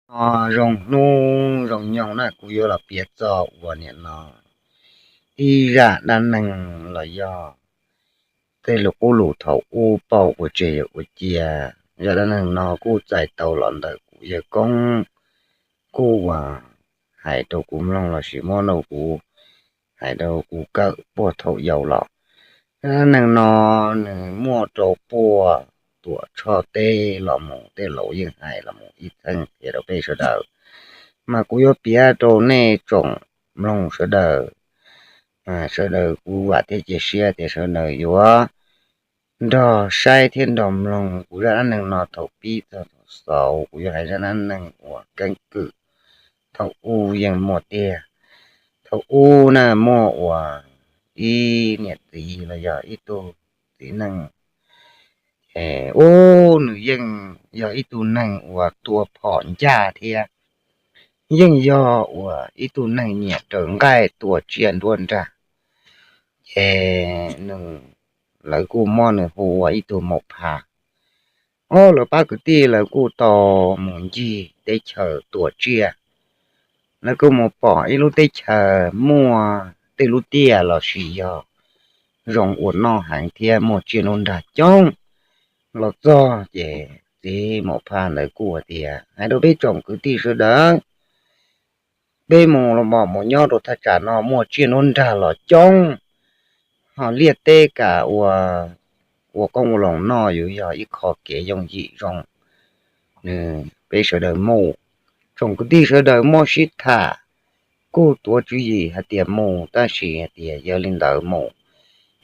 No zoo hnub zoo nyoog na kuv yuav los piav txog uas nim no ib zaj dab neeg los yog tej lus qub lus thaum ub pauj ua tseg ua cia. Zaj dab neeg no kuj txais tau los ntawm kuv yawg koob kuj uas hais rau kuv mloog lossis muab rau kuv hais rau kuv kawm puag thaum yau los. Zaj dab neeg no nws muaj rau puag Tuam Tshoj teb los mus, tej laus yeej hais los mus ib txheej qhia rau peb sawv daws, mas kuv yuav piav rau nej tsoom mloog sawv daws. Sawv daws kuv vam thiab cia siab tias sawv daws yuav nrog saib thiab nrog mloog kuv zaj dab neeg no thaum pib txog thaum xaus. Kuv yuav hais zaj dab neeg uas keeb kwm thaum ub yeej muaj tiag. Thaum ub na muaj uas ib niam txiv los yog ib tug txiv neej, ub, nws yeej yog ib tug neeg uas tua phom ncaj thiab yeej yog uas ib tug neeg nyiam raws nqaij tua tsiaj nruab nrag. Ces nws, lawv kuj muab nws hu ua ib tug maum phas. Ob, lawv pab kwv tij lawv kuj tau mus ncig teb chaws tua tsiaj. Lawv kuj mus pom ib lub teb chaws muaj tej lub tiaj lossis yog zoo ua noj heev thiab muaj tsiaj nruab nrag coob. Los txog ces txiv maum phas ntawd kuj hais tias, hais rau peb tsoom kwv tij sawv daws, peb mus los mus nyob rau thaj tsam no muaj tsiaj nruab nrag los coob, ho liaj teb kam ua, ua qoob ua loo noj yuav yog ib qho kev yooj yim zoo. Nws, peb sawv daws mus, tsoom kwv tij sawv daws muab sib tham, kuj tuav tswv yim hais tias mus, tab sis hais tias yog li ntawd mus,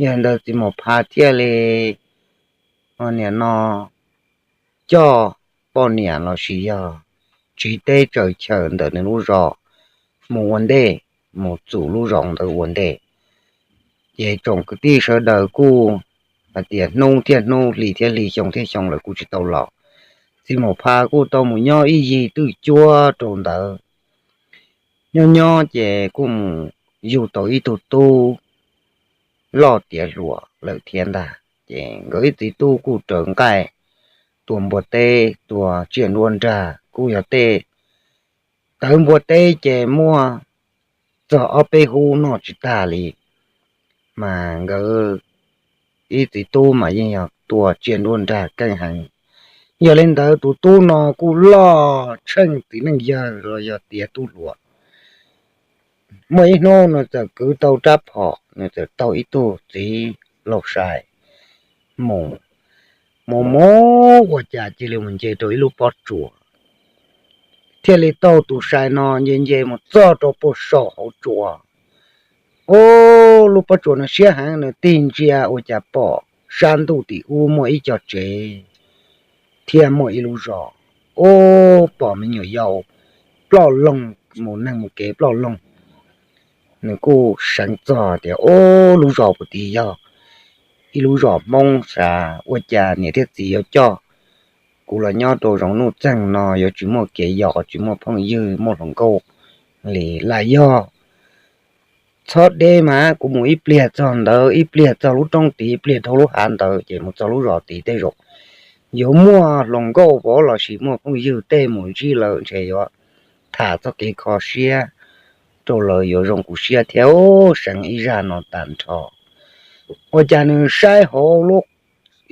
yog li ntawd txiv maum phas thiaj li nim no coj poj niam lossis yog tsiv teb tsaws chaw ntawm nws lub zos mus ua ntej, mus txum lub zos ntawd ua ntej. Ces tsoom kwv tij sawv daws kuj hais tias hnub thiab hnub, hli thiab hli, xyoo thiab xyoo lawv kuj tsis tau los. Txiv maum phas kuj tau mus nyob ib yig twj cuab rau ntawd. Nyob nyob ces kuj mus yug tau ib tug tub loj tiav hluas lawm thiab ntag. Ces nkawd ib txiv tub kuj raws nqaij tua npua teb, tua tsiaj nruab nrag, kuj yog tej tawv npua teb ces muaj txog ob peb hub noj tsis tag li. Mas nkawd ib txiv tub mas yeej yog tua tsiaj nruab nrag keej heev. Yog li ntawd tus tub no kuj loj tsheej txiv neej yawg los yog tiav tub hluas. Muaj ib hnub nws txawm kwv tau rab phom, nws txawm taug ib tug txiv laug sai mus, mus mus ua cas cia li mus nce rau ib lub pob tsuas, thiaj li taug tus sai no nce nce mus txog rau puag saum hauv tsua. Ub, lub pob tsuas no siab heev, nws tig ntsia ua cas pom sab ntuj tim ub muaj ib co tsev thiab muaj ib lub zos. Ub, pom me nyuam yaus ploj loog, mus neeg mus kev ploj loog. Nws kuj seev txog tias, ub, lub zos puag tim yog ib lub zos Hmoob, xav ua cas niam thiab txiv yuav coj kuv los nyob rau zoov nuj txeeg no, yuav tsis muaj kev yos, tsis muaj phooj ywg, muaj hluas nkauj li, lam yog txhob deb mas kuv mus ib pliag txog ntawd, ib pliag txog lub roob tid, ib pliag dhau lub hav ntawd ces mus txog lub zos tid tej zaum yuav muaj hluas nkauj pov lossis muaj phooj ywg tej mus ntsib lawm ntshe yuav tham txoj kev kho siab rau lawv yuav zoo kuv siab thiab. Seev ib zaj no tag nrho, ua cas nws saib hauv lub,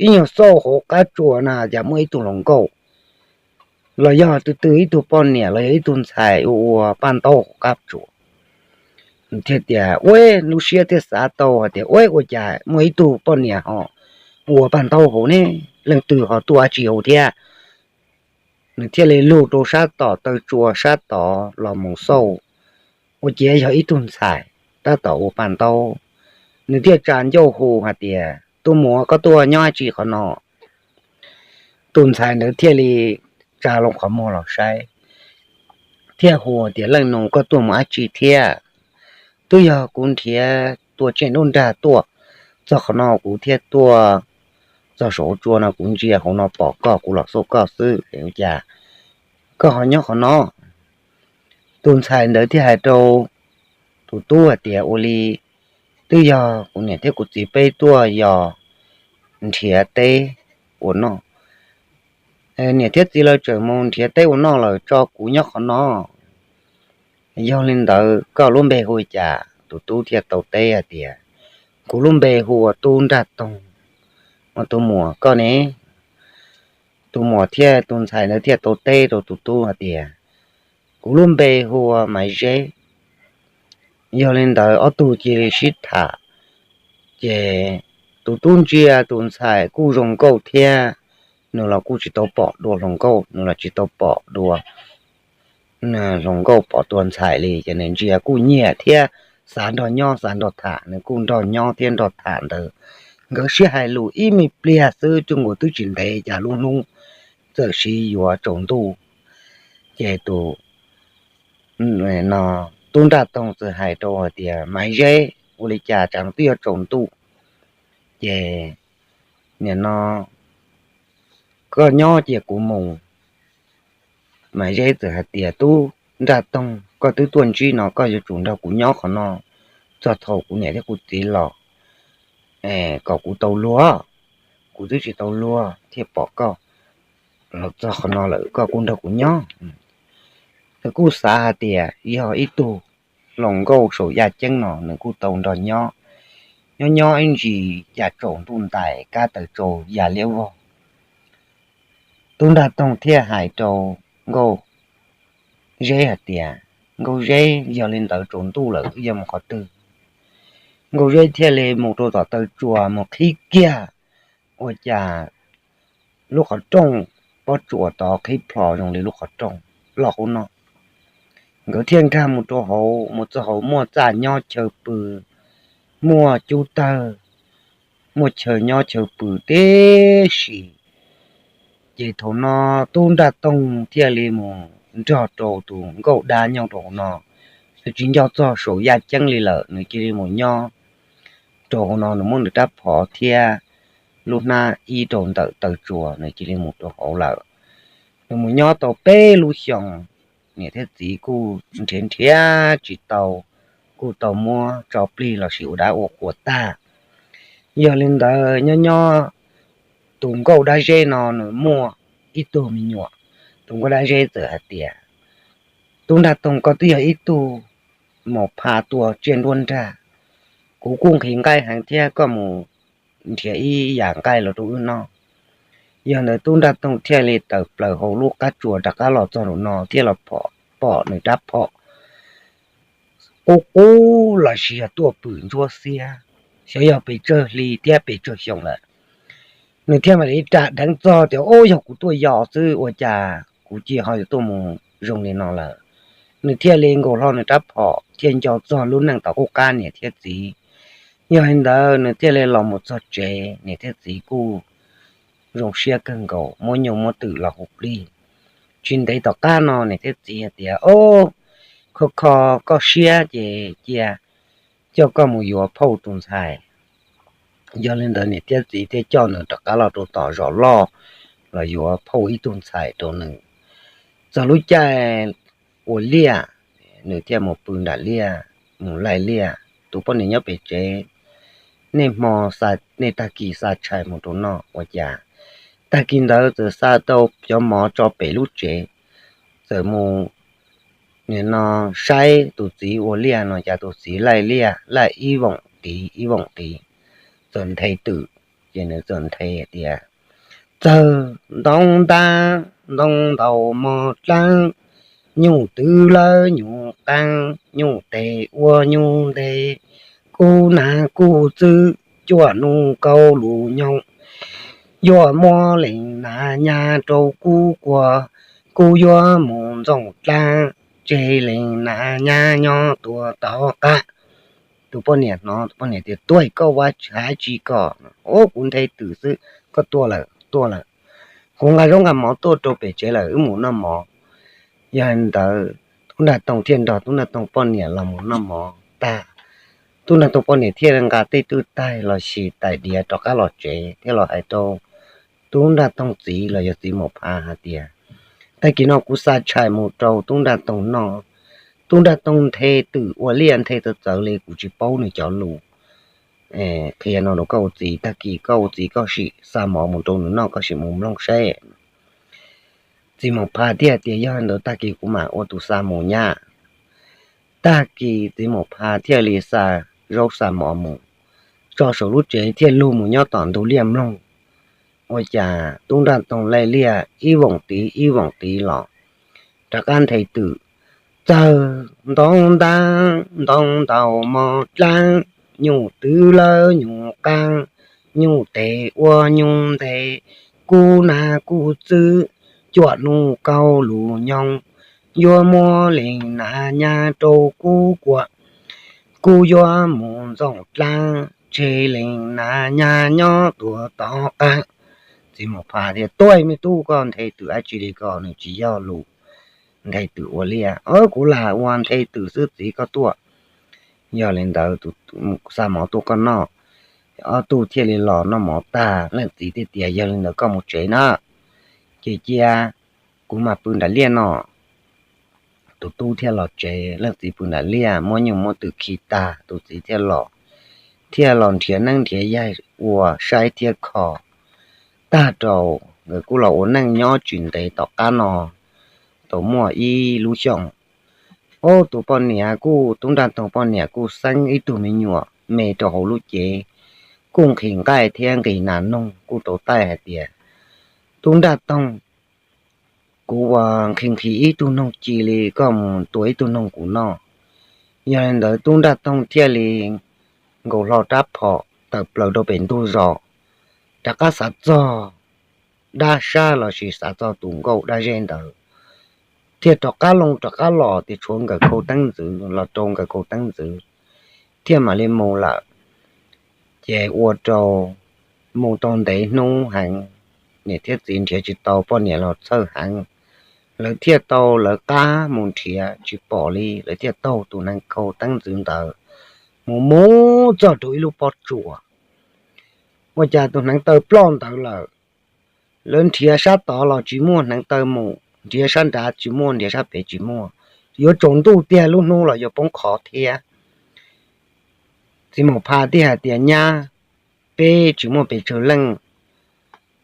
ib nyuag xauj hauv qab tsuas na cas muaj ib tug hluas nkauj los yog twg twg ib tug poj niam los yog ib tug ntxhais ua ua paj ntaub hauv qab tsuas. Thiaj tias ua lub siab thiaj xav tau hais tias ua, ua cas muaj ib tug poj niam ho ua paj ntaub hauv ne, leej twg ho tuaj dab tsi hauv thiab. Nws thiaj li lug rau sab tom taw tsua sab tod los mus xauj, ua ciav yog ib tug ntxhais tab tom ua paj ntaub. Nws thiaj tsa ncauj hu hais tias, tus muam, koj tuaj nyob dab tsi qhov no? Tus ntxhais ntawd thiaj li tsa loo qhov muag los saib, thiaj hu tias, leej nus, koj tuaj mus dab tsi thiab? Twb yog kuv nrhiav tua tsiaj nruab nrag tuaj txog qhov no kuv thiaj tuaj txog saum tsua no, kuv ntsia hauv no pom koj kuv los xauj koj xwb, ua cas koj ho nyob qhov no? Tus ntxhais ntawd thiaj hais rau tus tub hais tias, ua li twb yog kuv niam thiab kuv txiv peb tuaj yos nrhiav teb ua noj, Niam thiab txiv lawv tseem mus nrhiav teb ua noj lawm, tso kuv nyob qhov no. Yog li ntawd koj lub npe hu li cas? Tus tub thiaj tau teb hais tias, Kuv lub npe hu ua Tub Nraj Toog. Ua tus muam koj ne? Tus muam thiab tus ntxhais ntawd thiaj tau teb rau tus tub hais tias, Kuv lub npe hu ua Maiv Zeb. Yog li ntawd ob tug cia li sib tham, ces tus tub ntsia tus ntxhais kuj zoo nkauj thiab, nws los kuj tsis tau pom dua hluas nkauj, nws los tsis tau pom dua hluas nkauj pom dua ntxhais li, ces nws ntsia kuj nyiam thiab xav nrog nyob xav nrog tham, nws kuj nrog nyob thiab nrog tham ntawd. Nkawd sib hais lus ib me pliag xwb, twb nkaus twb tsis ntev cas lub hnub txawm sis yuav tsaus ntuj. Ces tus no Tub Nraj Toog txawm hais rau hais tias, Maiv Zeb, ua li cas tseem twb yuav tsaus ntuj, ces nim no koj nyob cia kuv mus. Maiv Zeb txawm hais tias, Tub Nraj Toog, koj twb tuaj ntsib no, koj yuav tsum nrog kuv nyob qhov no txog thaum kuv niam thiab kuv txiv los kom kuv tau luag. Kuv twb tsis tau luag thiaj pom koj los txog qhov no lawm, koj kuj nrog kuv nyob. Nws kuj xav hais tias yog ib tug hluas nkauj saum yaj ceeb no, nws kuj tau nrog nyob. Nyob nyob ib ntsis cas tsaus ntuj ntais, kab taws tsau ya liab vog. Tub Nraj Toog thiaj hais rau Nkauj Zeb hais tias, Nkauj Zeb, yog li ntawd tsaus ntuj lawm, wb yuav mus qhov twg? Nkauj Zeb thiaj li mus rau tom taw tsua mus qhib kiag, ua cas lub qhov rooj pob tsuas tod qhib plho zoo li lub qhov rooj loj qub no. Nkawd thiaj nkag mus rau hauv, mus txog hauv muaj txaj nyob chaw pw, muaj cub tawg, muaj chaw nyob chaw pw tib si. Ces thaum no Tub Nraj Toog thiaj li mus nrog rau tus nkauj dab nyob rau hauv no, nws tsis nco txog saum yaj ceeb li lawm, nws cia li mus nyob rau hauv no, nws muab nws rab phom thiab lub hnab ib rau ntawm taw tsua, nws cia li mus rau hauv lawm. Nws mus nyob tau peb lub xyoos, niam thiab txiv kuj nrhiav nrhiav tsis tau, kuj tau muab tso plig los sis ua dab ua qhuas tag. Yog li ntawd nyob nyob tus nkauj dab zeb no nws muaj ib tug me nyuam. Tus nkauj dab zeb txawm hais tias, Tub Nraj Toog, koj twb yog ib tug maum pha tua tsiaj nruab nrag, kuv kuj nqhis nqaij heev thiab, koj mus nrhiav ib yam nqaij los rau wb noj. Yog ntawd Tub Nraj Toog thiaj li tawm plaws hauv lub qab tsua rov qab los txog nraum no thiab los pom nws rab phom qub qub los sis yog tuaj pwm ntsuab xiab, xyov yog pes tsawg hli thiab pes tsawg xyoo lawm. Nws thiaj mam li ram dheev txog tias, Ub, yog kuv tuaj yos xwb ua cas kuv cia ho yuav tuaj mus zoo li no lawm. Nws thiaj li nkaus hlo nws rab phom thiaj nco txog lub neej tom qub qab niam thiab txiv. Yog li ntawd nws thiaj li los mus txog tsev, niam thiab txiv kuj zoo siab kawg nkaus, muab nyuj muab twm los hu plig. Tsis ntev tom qab no niam thiab txiv hais tias, Ob, kho kho koj siab ces cia coj koj mus yuav phauj tus ntxhais. Yog li ntawd niam thiab txiv thiaj coj nws rov qab los rau tom zos loj los yuav phauj ib tug ntxhais rau nws. Txog lub caij ua liaj, nws thiaj mus pw nram liaj, mus laij liaj. Tus poj niam nyob pem tsev, nej hmo, nej tag kis xa tshais mus rau noj ua cas, tag kis ntawd txawm xa tau cov mov tso pem lub tsev, txawm mus nim no saib tus txiv ua liaj no cas tus txiv laij liaj laij ib voom tid ib voom tid, txawm nthe twm. Ces nws txawm nthe tias, Txawg ntoo ntab ntoo ntaus mos dlaab, nyuj twv lawv nyuj qaab, nyuj tes ua nyuj ntev, kub nag kub txwb, cuaj nub kaub lus nyoog, yuav muab leej nas nyab rau kub kuag, kub yuav mus ntxooj dlaab, tseg leej nas nyab nyob tua tod qab. Tus poj niam hnov, tus poj niam tias, Tuag, koj ua dab tsi ko? Ub, kuv nthe twm xwb, koj tuaj lawm, tuaj lawm. Kuv nqa zaub nqa mov tuaj rau pem tsev lawm, wb mus noj mov. Yog li ntawd Tub Nraj Toog thiaj nrog Tub Nraj Toog poj niam los mus noj mov tag, Tub Nraj Toog poj niam thiaj nqa tej twj taig los sis tais diav rov qab los tsev thiab los hais rau Tub Nraj Toog txiv los yog txiv maum phav hais tias, Tag kis no kuv xa tshais mus rau Tub Nraj Toog noj. Tub Nraj Toog nthe twm ua liaj nthe txawv txawv li, kuv tsis paub nws cov lus. Qhia no rau koj ua txiv, tag kis koj ua txiv koj sim xa mov mus rau nws noj, koj sim mus mloog saib. Txiv Maum Phas thiaj tias, Yog li ntawd tag kis kuv mam ua tus xa mus nyab. Tag kis Txiv Maum Phas thiaj li xa zaub xa mov mus tso saum lub tsev thiaj lug mus nyob tom ntug liaj mloog. Ua cas tub nraj toog laij liaj ib voom tid ib voom tid los rov qab nthe twm, txawg ntoo ntaub ntoo ntaus mos dlaab, nyuj twv lawv nyuj qaab, nyuj tes ua nyuj ntev, kub nag kub txwb, cuaj nub kaum lub nyoog, yuav muab leej nam nyab rau kub kuam, kub yuav mus ntxoov dlaab, tseg leej nam nyab nyob tuag tom qab. Txiv Maum Phas tias, Tuaj me tub, koj nthe twm dab tsi li ko? Nws tsis yog lus nthe twm ua liaj. Kuv lam ua nthe twm xwb txiv, koj tuaj. Yog li ntawd tus xa mov tuaj koj noj. Ob tug thiaj li los noj mov tag, leej txiv thiaj tias, Yog li ntawd koj mus tsev na, ces cia kuv mam pw nram liaj no. Tus tub thiaj los tsev, leej txiv pw nram liaj muab nyuj muab twm khi tag, tus txiv thiaj los, thiaj los nrhiav neeb nrhiav yaig ua saib thiab kho tag rau. Nkawd kuj los ua neej nyob tsis ntev tom qab no, tau muaj ib lub xyoos, ub, tus poj niam kuj, tub nraj toog poj niam kuj xeeb ib tug me nyuam me rau hauv lub cev, kuj nqhis nqaij thiab nqis nas noog, kuj tau taij hais tias, Tub nraj toog, kuv ua nqhis nqhis ib tug noog ci li, koj mus tua ib tug noog kuv noj. Yog li ntawd tub nraj toog thiaj li nkaus hlo rab phom tawm plaws rau pem ntug zos, rov qab xav txog dab sab lossis xav txog tus nkauj dab zeb ntawd, thiaj rov qab loo rov qab los, ces tshuav nkawm khau teeb ntxwv los rau nkawm khau teeb ntxwv, thiaj mam li mus lawm. Ces ua rau mus tau ntev hnub heev, niam thiab txiv nrhiav tsis tau, poj niam los txhawj heev, lawv thiaj tau lawv qab mus nrhiav tsis pom li, lawv thiaj taug tus hneev khau teeb ntxwv ntawd mus mus txog rau ib lub pob tsuas. Ua cas tus hneev taw ploj ntawd lawm, lawv nrhiav sab tod los tsis muaj hneev taw mus, nrhiav sab nrad tsis muaj, nrhiav sab pem tsis muaj, yuav tsaus ntuj tiag, lub hnub los yuav poob qho thiab. Txiv Maum Phas thiaj hais tias, Nyab, peb tsis muaj pes tsawg leej,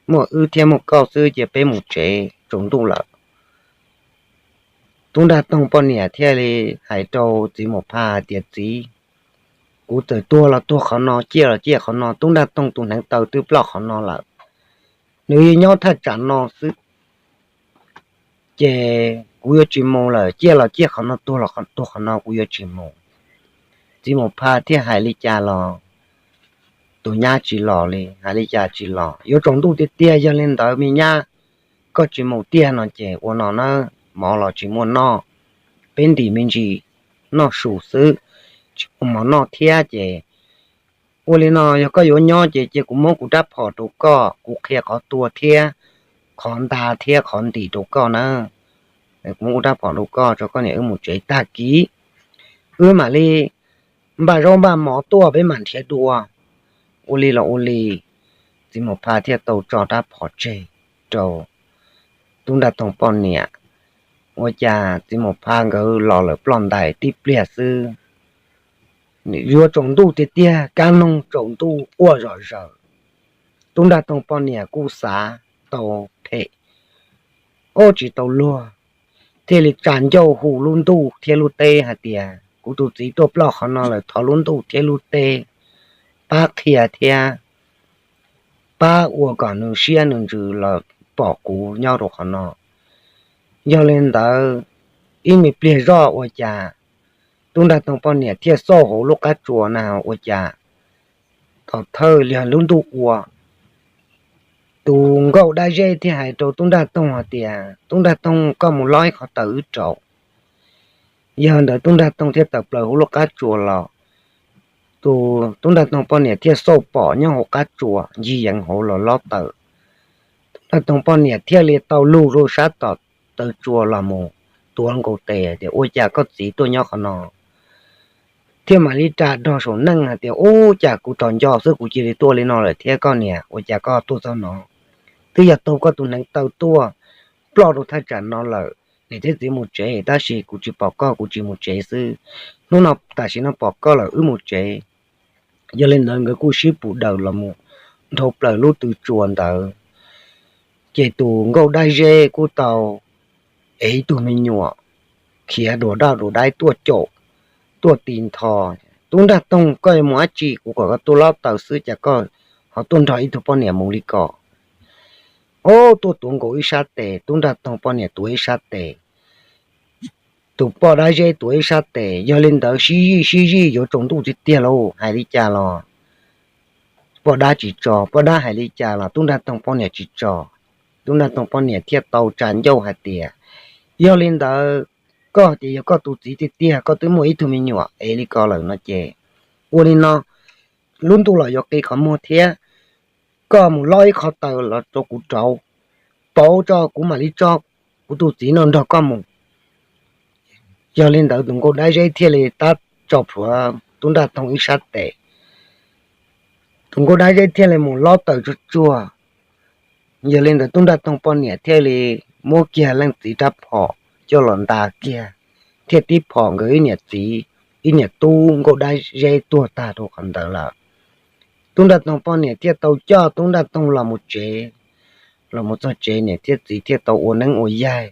muaj wb thiab muaj koj xwb, cia peb mus tsev, tsaus ntuj lawm. Tub nraj toog poj niam thiaj li hais rau txiv Maum Phas hais tias, Txiv, kuv txawm tuag los tuag qhov no, ciaj los ciaj qhov no, tub nraj toog tus hneev taw twb ploj qhov no lawm, nws yeej nyob thaj tsam no xwb, ces kuv yuav tsis mus lawm, ciaj los ciaj qhov no, tuag los tuag qhov no, kuv yuav tsis mus. Txiv Maum Phas thiaj hais li cas los tus nyab tsis los li, hais li cas tsis los. Yuav tsaus ntuj tiag tiag, yog li ntawd me nyab, koj tsis mus tiag no ces ua no na, mov los tsis muaj noj, peb ntim me ntsis noj su xwb, tsis muaj mov noj thiab ces ua li no, yog koj yuav nyob ces cia kuv muab kuv rab phom rau koj, kuv qhia qhov tua thiab qhov nta thiab qhov ntim rau koj na. Kuv muab kuv rab phom rau koj, tso koj niam wb mus tsev, tag kis wb mam li npaj zaub npaj mov tuaj peb mam nrhiav dua. Ua li los ua li, txiv Maum Phas thiaj tau tso rab phom tseg rau tub nraj toog poj niam. Ua cas txiv Maum Phas nkawd los lawm ploj ntais tib pliag xwb, yuav tsaus ntuj tiag tiag, kab noog tsaus ntuj quaj zom zaws. Tub nraj toog poj niam kuj xav tau phem, ob tsis tau luag, thiaj li tsa ncauj hu lub ntuj thiab lub teb hais tias, Kuv tus txiv tuaj ploj qhov no lawm, thov lub ntuj thiab lub teb pab qhia thiab pab ua kom nws siab nws ntsws los pom kuv nyob rau qhov no. Yog li ntawd, ib me pliag zoj ua cas tub nraj toog poj niam thiaj xauj hauv lub qab tsuas na ua cas tom thawj li lub ntuj ua. Tus nkauj dab zeb thiaj hais rau tub nraj toog hais tias, Tub nraj toog, koj mus lob ib qhov taws wb rau. Yog ntawd tub nraj toog thiaj tawm plaws hauv lub qab tsuas los. Tus tub nraj toog poj niam thiaj xauj pom nyob hauv qab tsuas ncig yeev hauv los lob taws. Tub nraj toog poj niam thiaj li tau lug rau sab tom taw tsuas los mus tuav nkaus tes tias, Ua cas koj txiv tuaj nyob qhov no? Thiaj mam li ras rog saum neej hais tias, Ub, cas kuv tos nco xwb kuv cia li tuaj li no lawm thiab koj niam, ua cas koj tuaj txog no? Twb yog taug koj tus hneev taw tuaj ploj rau thaj tsam no lawm, niam thiab txiv mus tsev tab sis kuv tsis pom koj, kuv tsis mus tsev xwb. Hnub no tam sim no pom koj lawm, wb mus tsev. Yog li ntawd nkawd kuj sib pus daws los mus dhau plaws lub tw tsuas ntawd. Ces tus nkauj dab zeb kuj tau es ib tug me nyuam khiav dua daj dua dab tuaj caum, tuaj tis ntho. Tub Nraj Toog, koj yuav mus dab tsi? Kuv kom koj tuaj lob taws xwb cas koj ho tuaj nrog ib tug poj niam mus li ko? Ob, tuaj tuav nkaus ib sab tes, Tub Nraj Toog poj niam tuav ib sab tes, tus poj dab zeb tuav ib sab tes. Yog li ntawd sib zij sib zij yuav tsaus ntuj tiag tiag lauj, hais li cas los poj dab tsis tso, poj dab hais li cas los Tub Nraj Toog poj niam tsis tso. Tub Nraj Toog poj niam thiaj tau tsa ncauj hais tias, yog li ntawd koj ces yog koj tus txiv tiag tiag, koj twb muaj ib tug me nyuam es li ko lawm no ces ua li no, lub ntuj los yuav qi qhov muag thiab, koj mus lob ib qho taws los rau kuv rauv, pauv tso kuv mam li tso kuv tus txiv no nrog koj mus. Yog li ntawd tus nkauj dab zeb thiaj li tab tso plhuav Tub Nraj Toog ib sab tes, tus nkauj dab zeb thiaj li mus lob taws tsuag tsuag. Yog li ntawd Tub Nraj Toog poj niam thiaj li muab kiag leej txiv rab phom coj los nta kiag, thiaj tib phom nkawd ib niam txiv ib niam tub nkauj dab zeb tuag tag rau qhov ntawd lawm. Tub Nraj Toog poj niam thiaj tau coj Tub Nraj Toog los mus tsev. Los mus txog tsev niam thiab txiv thiaj tau ua neeb ua yaig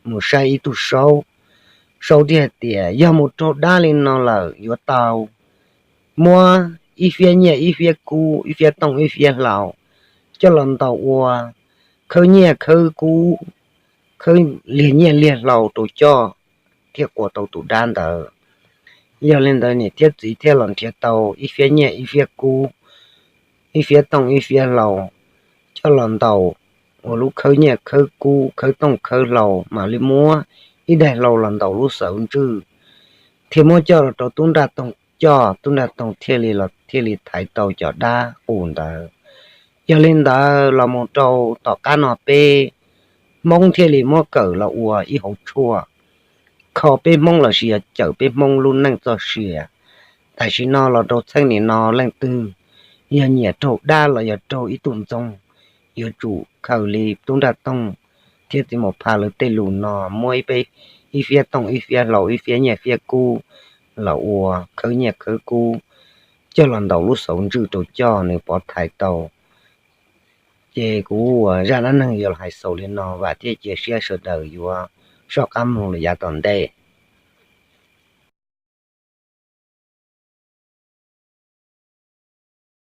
mus saib ib tug saub. Saub thiaj hais tias yog mus raug dab li no lawm yuav tau muab ib fiab nyiaj ib fiab kub, ib fiab tooj ib fiab hlau coj los ntaus ua khawb nyiaj khawb kub, khawb liag nyiaj liag hlau rau coj thiaj qua tau tus dab ntawd. Yog li ntawd niam thiab txiv thiaj los nrhiav tau ib fiab nyiaj ib fiab kub, ib fiab tooj ib fiab hlau coj los ntaus ua lub khawb nyiaj khawb kub, khawb tooj khawb hlau, mam li muab ib daim hlau los ntaus lub xauv ntswj thiaj muab coj los rau Tub Nraj Toog coj, Tub Nraj Toog thiaj li los thiaj li thaiv tau cov dab qus ntawd. Yog li ntawd los mus rau tom qab no peb Hmoob thiaj li muab kawm los ua ib hauv tshuaj kho peb Hmoob los sis yog cawm peb Hmoob lub neej txoj sia. Tam sim no los rau txheej nim no leej twg yog nyiam raug dab los yog raug ib tug ntxoog, yuav tsum khaws li Tub Nraj Toog thiab Txiv Mus Pha lawv tej lus no, muab ib fiab tooj ib fiab hlau ib fiab nyiaj fiab kub los ua khawb nyiaj khawb kub coj los ntaus lub xauv ntswj rau coj nws pov thaiv tau. Ces kuv uas zaj dab neeg yuav los hais xaus li no, vam thiab cia siab sawv daws yuav soj qab mloog lawm yav tom ntej.